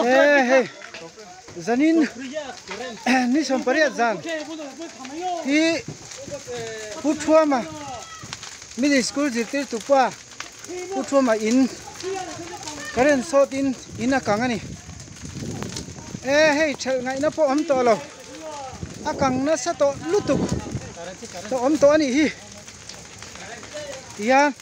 E hei zanin ni 18 zan hi Pu Thuama middle school zirtirtu pa Pu Thuama in current sawt in in a kang a ni e hei thelh ngaihna pawh awm tawh lo a kang nasa tawh lutuk tawh awm tawh a nih hi tihian.